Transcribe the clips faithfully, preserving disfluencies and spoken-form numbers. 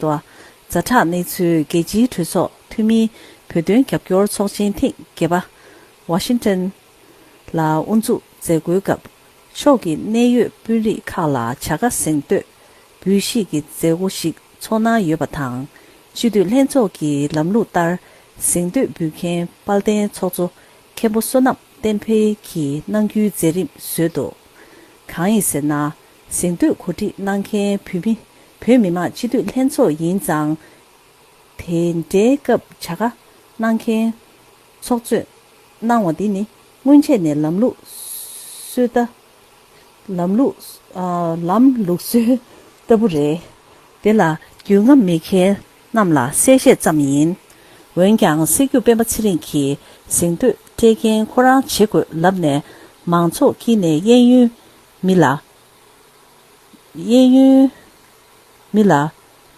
དོ། ཛ་དྲག་གནས་ཚུལ། རྒྱལ་སྤྱིའི་གྲོས་ཚོགས་འཐུས་མིའི་བོད་དོན་རྒྱབ་སྐྱོར་ཚོགས་ཆེན་ཐེངས་བརྒྱད་པ་ཝ་ཤིང་ཊོན་ལ་དབུ་འཛུགས་མཛད་སྒོའི་སྐབས། ཕྱོགས་ཀྱི་གནད་ཡོད་དཔོན་རིགས་ཁག་ལ་བྱ་དགའ་གཟེངས་བསྟོད་འབུལ་བཞེས་ཀྱི་མཛད་སྒོ་ཞིག་ཚོགས་གནང་ཡོད་པ་དང་། སྤྱི་འཐུས་ལྷན་ཚོགས་ཀྱི་ལམ་ལུགས་ལྟར་གཟེངས་བསྟོད་འབུལ་མཁན་དཔལ་ལྡན་ཚོགས་གཙོ་མཁན་པོ་བསོད་ནམས་བསྟན་འཕེལ་གྱིས་གནང་རྒྱུའི་མཛད་རིམ་བཟོས་འདུག། གང་ཡིན་ཟེར་ན། གཟེངས་བསྟོད་གོ་སྒྲིག་གནང་མཁན་བོད་མི་བོད་མི་མང་སྤྱི་འཐུས་ལྷན་ཚོགས་ཡིན་ཙང་། དེ་འདྲའི་སྐབས་བྱ་དགའ་གནང་མཁན་ཚོགས་གཙོས་གནང་བ་འདི་ནི་སྔོན་ཆད་ནས་ལམ་ལུགས་སྲོལ་ལྟར། ལམ་ལུགས། ཨ། ལམ་ལུགས་སྲོལ་ལྟ་བུ་རེད། དེ་ལ་རྒྱུས་མངའ་མེད་མཁན་རྣམས་ལ་གསལ་བཤད་ཙམ་ཡིན། འོན་ཀྱང་སྲིད་སྐྱོང་སྤེན་པ་ཚེ་རིང་གིས་གཟེངས་བསྟོད་སྤྲད་མཁན་ཁོ་རང་བྱེད་དགོས་ལབ་ནས་མང་ཚོགས་དཀྱིལ་ནས་གཡས་གཡོན་མི་ལ། གཡས་གཡོན་མི་ལ་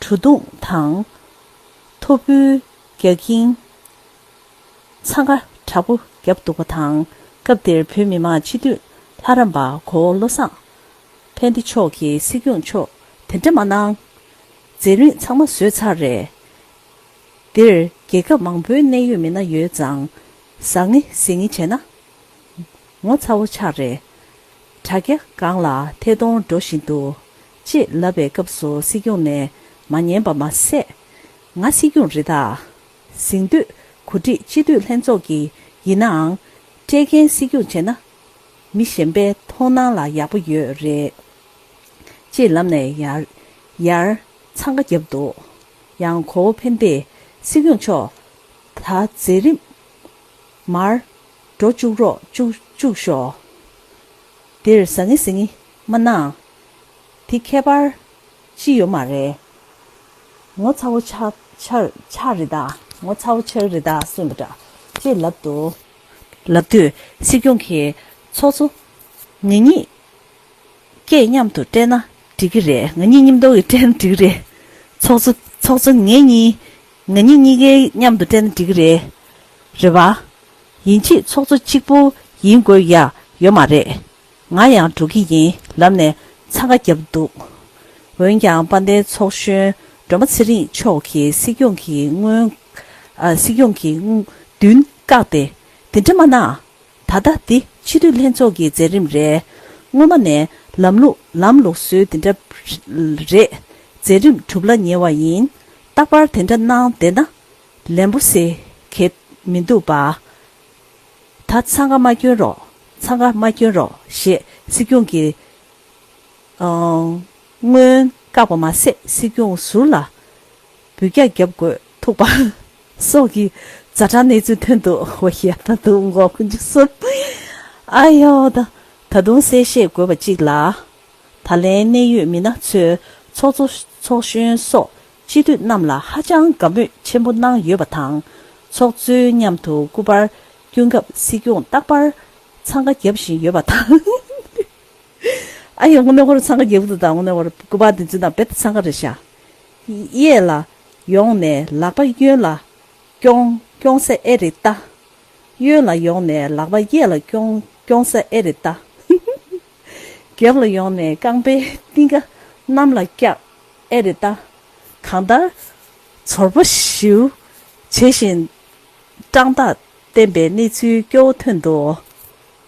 གྲུ་གདུང་དང་ཐོ་འབུལ་རྒྱག་གིན་འཚང་ཁ་དྲག་པོ་བརྒྱབ་འདུག་པ་དང་། སྐབས་དེར་བོད་མི་མང་སྤྱི་འཐུས་ལྷ་རམས་པ་གོ་བོ་བློ་བཟང་ཕན་བདེ་མཆོག་གིས་སྲིད་སྐྱོང་མཆོག་དེ་འདྲ་མ་གནང་། མཛད་རིམ་ཚང་མ་བཟོས་ཚར་རེད། འདིར་རྒྱལ་ཁབ་མང་པོའི་གནད་ཡོད་མི་སྣ་ཡོད་ཙང་། ཟང་ངེ་ཟིང་ངེ་བྱས་ན་ངོ་ཚ་བོ་ཆགས་རེད། དྲ་རྒྱ་སྒང་ལ་ཐད་གཏོང་འགྲོ་བཞིན་འདུག་ཅེས་ལབ་པའི་སྐབས་སུ་སྲིད་སྐྱོང་ནས་མ་ཉན་པ་མ་ཟད། ང་སྲིད་སྐྱོང་རེད་ད། གཟེངས་བསྟོད་གོ་སྒྲིག་སྤྱི་འཐུས་ལྷན་ཚོགས་ཀྱི་ཡིན་ནའང་། སྤྲད་མཁན་སྲིད་སྐྱོང་བྱས་ན། མི་གཞན་པའི་མཐོང་སྣང་ལ་ཡག་པོ་ཡོད་རེད། ཅེས་ལབ་ནས་ཡར་ཡར་འཚང་ཁ་བརྒྱབ་འདུག། ཡང་གོ་བོ་ཕན་བདེས་སྲིད་སྐྱོང་མཆོག་ད་མཛད་རིམ་མར་འགྲོ་བཅུག་རོགས་བཅུག་བཅུག་ཤོག། འདིར་ཟང་ངེ་ཟིང་ངེ་མ་གནང་། དེ་ཁྱད་པར་ཅི་ཡོད་མ་རེད། ངོ་ཚ་བོ་ཆགས་ཆགས་ཆགས་རེད་ད། ངོ་ཚ་བོ་ཆགས་རེད་ད་གསུངས་པ་འདྲ་ཅེས་ལབ་འདུག། ལབ་དུས་སྲིད་སྐྱོང་གིས་ཚོགས་གཙོ་ང་གཉིས་ཀས་མཉམ་དུ་སྤྲད་ན་འགྲིག་གི་རེད། ང་གཉིས་མཉམ་དུ་སྤྲད་ན་འགྲིག་གི་རེད། ཚོགས་གཙོ་ཚོགས་གཙོ་ངེད་གཉིས་ང་གཉིས་གཉིས་ཀས་མཉམ་དུ་སྤྲད་ན་འགྲིག་གི་རེད། རེད་བ། ཡིན་གཅིག་ཚོགས་གཙོ་གཅིག་པུ་ཡིན་དགོས་ཡ་ཡོད་མ་རེད། ང་ཡང་འགྲོ་གི་ཡིན་ལབ་ནས་འཚང་ཁ་བརྒྱབ་འདུག། འོན་ཀྱང་དཔལ་ལྡན་ཚོགས་གཞོན་སྒྲོལ་མ་ཚེ་རིང་མཆོག་གིས་སྲིད་སྐྱོང་གི་སྔོན། ཨ། སྲིད་སྐྱོང་གི་མདུན་བཀག་སྟེ། དེ་འདྲ་མ་གནང་། ད་ལྟ་འདི་སྤྱི་འཐུས་ལྷན་ཚོགས་ཀྱི་མཛད་རིམ་རེད། སྔོན་མ་ནས་ལམ་ལུགས་ལམ་ལུགས་སྲོལ་དེ་འདྲ་རེད། མཛད་རིམ་གྲུབ་ལ་ཉེ་བ་ཡིན། རྟག་པར་དེ་འདྲ་གནང་བསྡད་ན་ལན་པོ་ཟེར་གྱི་མི་འདུག་པ། ད་འཚང་ཁ་མ་སྐྱོན་རོགས། འཚང་ཁ་མ་སྐྱོན་རོགས་ཞེས་སྲིད་སྐྱོང་གི་ཨང་། སྔོན་བཀག་པ་མ་ཟད་སྲིད་སྐྱོང་ཟུར་ལ་འབུད་རྒྱག་བརྒྱབ་དགོས་ཐུག་པ་སོགས་ཀྱི་ཛ་དྲག་གནས་ཚུལ་ཐོན་འདུག། འོ་ཡ། ད་དུང་མགོ་ཁུ་འཇུག་སོང་། ཨ་ཡོ། ད་ད་དུང་གསལ་བཤད་དགོས་པ་གཅིག་ལ། ད་ལན་གནད་ཡོད་མི་སྣ་ཚོས་ཚོགས་གཙོ་ཚོགས་གཞོན་སོགས་སྤྱི་འཐུས་རྣམས་ལ་ཧ་ཅང་དགའ་མོས་ཆེན་པོ་གནང་ཡོད་པ་དང་། ཚོགས་གཙོའི་མཉམ་དུ་སྐུ་པར་བསྐྱོན་སྐབས་སྲིད་སྐྱོང་རྟག་པར་འཚང་ཁ་བརྒྱབ་བཞིན་ཡོད་པ་དང་། ཨ་ཡོ། དངོས་གནས་ཁོ་རང་འཚང་ཁ་རྒྱག་གི་འདུག་ད། དངོས་གནས་ཁོ་རང་སྐུ་པར་འདི་ཚོའི་ནང་རྦད་དེ་འཚང་ཁ་རེད་ཤག། གཡས་ལ་ཡོང་ནས་ལག་པ་གཡོན་ལ་རྐྱོང་རྐྱོང་ས་ཨེ་རེད་ད། གཡོན་ལ་ཡོང་ནས་ལག་པ་གཡས་ལ་རྐྱོང་རྐྱོང་ས་ཨེ་རེད་ད། རྒྱབ་ལ་ཡོང་ནས་རྐང་པའི་རྟིང་ཀ་གནམ་ལ་བཀྱག་ཨེ་རེད་ད། གང་ལྟར་ཚོར་པོ་ཞེ་པོ་བྱེད་བཞིན་བཀྲག་མདངས་བསྟན་པའི་གནས་ཚུལ་སྐྱོ་བོ་ཐོན་འདུག།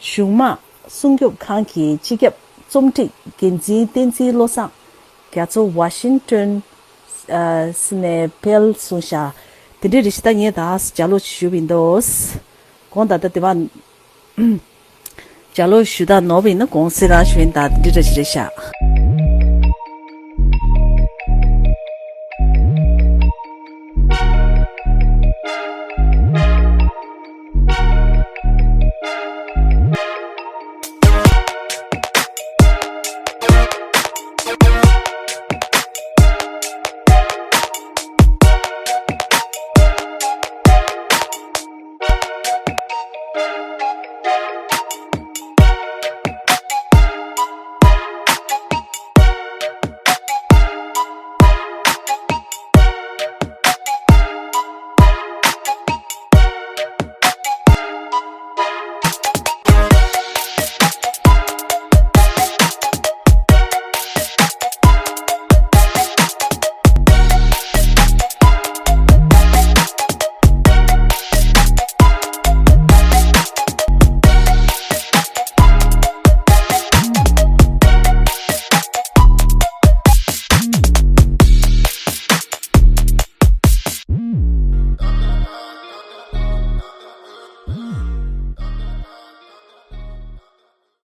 གཞུང་དམངས་སྲུང་སྐྱོབ་ཁང་གི་སྤྱི་ཁྱབ་རྩོམ་སྒྲིག་འགན་འཛིན་བསྟན་འཛིན་བློ་བཟང་རྒྱ་མཚོ་ཝ་ཤིང་ཏོན། ཨ། སི་ནས་ཕེལ་གསུངས་ཤག། དེ་འདྲའི་རེ་ཞིག་ད་ངས་ད་ལྗགས་ཀློག་ཞུས་པ་ཡིན་འདུག། དགོངས་དག་ད་དེ་བ། ལྗགས་ཀློག་ཞུ་དག་ནོར་བ་ཡིན་ན་དགོངས་སེལ་རང་ཞུ་ཡིན་ད། དེ་འདྲ་ཞིག་རེད་ཤག།